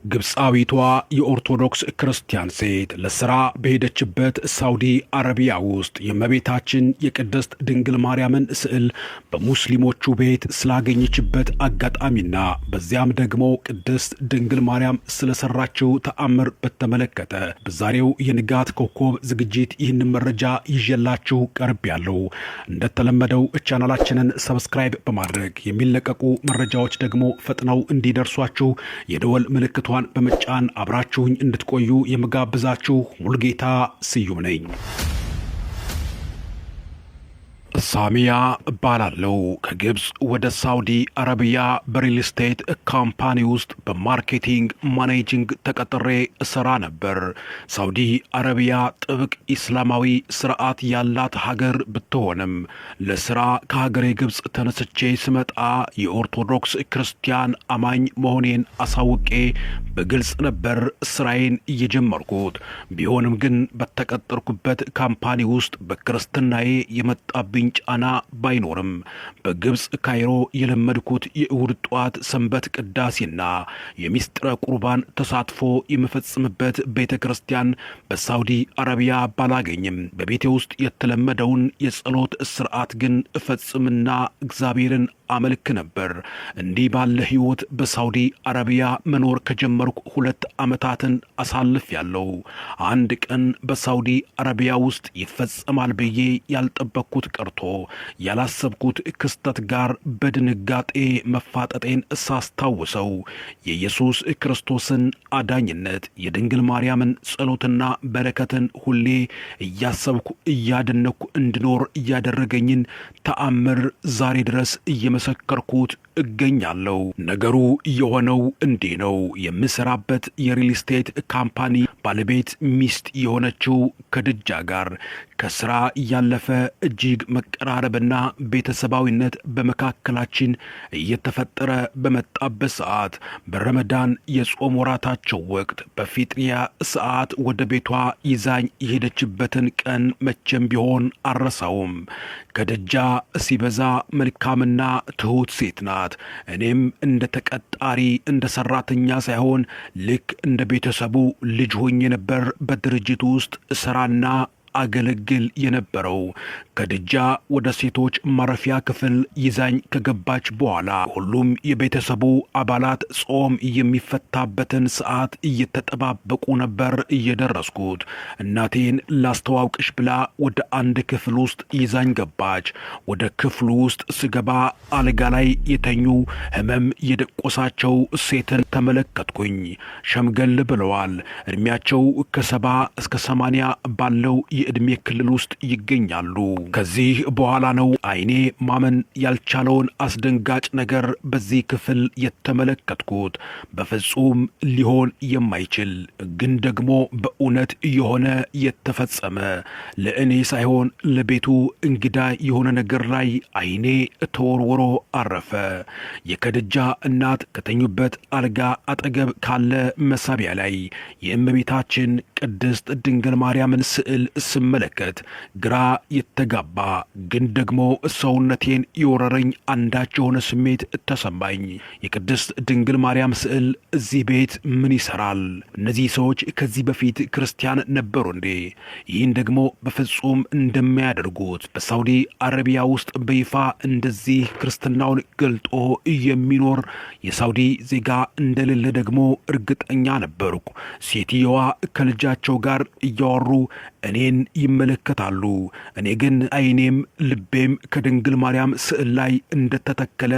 ግብፃዊቷ የኦርቶዶክስ ክርስቲያን ሴት ለስራ በሄደችበት ሳውዲ አረቢያ ውስጥ የእመቤታችን የቅድስት ድንግል ማርያምን ስዕል በሙስሊሞቹ ቤት ስላገኘችበት አጋጣሚና በዚያም ደግሞ ቅድስት ድንግል ማርያም ስለሰራችው ተአምር በተመለከተ በዛሬው የንጋት ኮከብ ዝግጅት ይህንን መረጃ ይዤላችሁ ቀርቤያለሁ። እንደተለመደው ቻናላችንን subscribe በማድረግ የሚለቀቁ መረጃዎች ደግሞ ፈጥነው እንዲደርሷችሁ የደወል ምልክቷን በመጫን አብራችሁኝ እንድትቆዩ የምጋብዛችሁ ሙሉጌታ ስዩም ነኝ። ሳሚያ እባላለሁ። ከግብፅ ወደ ሳውዲ አረቢያ በ real estate company ውስጥ በ marketing managing ተቀጥሬ እሰራ ነበር። ሳውዲ አረቢያ ጥብቅ ኢስላማዊ ስርዓት ያላት ሀገር ብትሆንም ለስራ ከሀገሬ ግብፅ ተነስቼ ስመጣ የኦርቶዶክስ ክርስቲያን አማኝ መሆኔን አሳውቄ በግልጽ ነበር ስራዬን እየጀመርኩት። ቢሆንም ግን በተቀጠርኩበት company ውስጥ በክርስትናዬ የመጣብኝ ጫና ባይኖርም በግብፅ ካይሮ የለመድኩት የእሁድ ጠዋት ሰንበት ቅዳሴና የሚስጥረ ቁርባን ተሳትፎ የምፈጽምበት ቤተ ክርስቲያን በሳውዲ አረቢያ ባላገኝም በቤቴ ውስጥ የተለመደውን የጸሎት ስርዓት ግን እፈጽምና እግዚአብሔርን አመልክ ነበር። እንዲህ ባለ ሕይወት በሳውዲ አረቢያ መኖር ከጀመርኩ 2 ዓመታትን አሳልፌያለሁ። አንድ ቀን በሳውዲ አረቢያ ውስጥ ይፈጸማል ብዬ ያልጠበቅኩት ቀርቶ ያላሰብኩት ክስተት ጋር በድንጋጤ መፋጠጤን ሳስታውሰው የኢየሱስ ክርስቶስን አዳኝነት፣ የድንግል ማርያምን ጸሎትና በረከትን ሁሌ እያሰብኩ እያደነኩ እንድኖር እያደረገኝን ተአምር ዛሬ ድረስ እየመሰከርኩት እገኛለሁ። ነገሩ የሆነው እንዲህ ነው። የምሰራበት የ real estate company ባለቤት ሚስት የሆነችው ከድጃ ጋር ከስራ ያለፈ እጅግ መቀራረብና ቤተሰባዊነት በመካከላችን እየተፈጠረ በመጣበት ሰዓት በረመዳን የጾም ወራታቸው ወቅት በፊጥሪያ ሰዓት ወደ ቤቷ ይዛኝ የሄደችበትን ቀን መቼም ቢሆን አልረሳውም። ከድጃ ሲበዛ መልካምና ትሁት ሴት ናት። እኔም እንደ ተቀጣሪ፣ እንደ ሰራተኛ ሳይሆን ልክ እንደ ቤተሰቡ ልጅ ሆኜ ነበር በድርጅቱ ውስጥ ስራና አገለግል የነበረው። ከድጃ ወደ ሴቶች ማረፊያ ክፍል ይዛኝ ከገባች በኋላ ሁሉም የቤተሰቡ አባላት ጾም የሚፈታበትን ሰዓት እየተጠባበቁ ነበር እየደረስኩት። እናቴን ላስተዋውቅሽ ብላ ወደ አንድ ክፍል ውስጥ ይዛኝ ገባች። ወደ ክፍሉ ውስጥ ስገባ አልጋ ላይ የተኙ፣ ህመም የደቆሳቸው ሴትን ተመለከትኩኝ። ሸምገል ብለዋል። እድሜያቸው ከ70 እስከ 80 ባለው የዕድሜ ክልል ውስጥ ይገኛሉ። ከዚህ በኋላ ነው አይኔ ማመን ያልቻለውን አስደንጋጭ ነገር በዚህ ክፍል የተመለከትኩት። በፍጹም ሊሆን የማይችል ግን ደግሞ በእውነት የሆነ፣ የተፈጸመ፣ ለእኔ ሳይሆን ለቤቱ እንግዳ የሆነ ነገር ላይ አይኔ ተወርውሮ አረፈ። የከድጃ እናት ከተኙበት አልጋ አጠገብ ካለ መሳቢያ ላይ የእመቤታችን ቅድስት ድንግል ማርያምን ስዕል ስመለከት ግራ የተጋባ ግን ደግሞ ሰውነቴን የወረረኝ አንዳች የሆነ ስሜት ተሰማኝ። የቅድስት ድንግል ማርያም ስዕል እዚህ ቤት ምን ይሰራል? እነዚህ ሰዎች ከዚህ በፊት ክርስቲያን ነበሩ እንዴ? ይህን ደግሞ በፍጹም እንደማያደርጉት፣ በሳውዲ አረቢያ ውስጥ በይፋ እንደዚህ ክርስትናውን ገልጦ የሚኖር የሳውዲ ዜጋ እንደሌለ ደግሞ እርግጠኛ ነበርኩ። ሴትየዋ ከልጃቸው ጋር እያወሩ እኔን ይመለከታሉ። እኔ ግን አይኔም ልቤም ከድንግል ማርያም ስዕል ላይ እንደተተከለ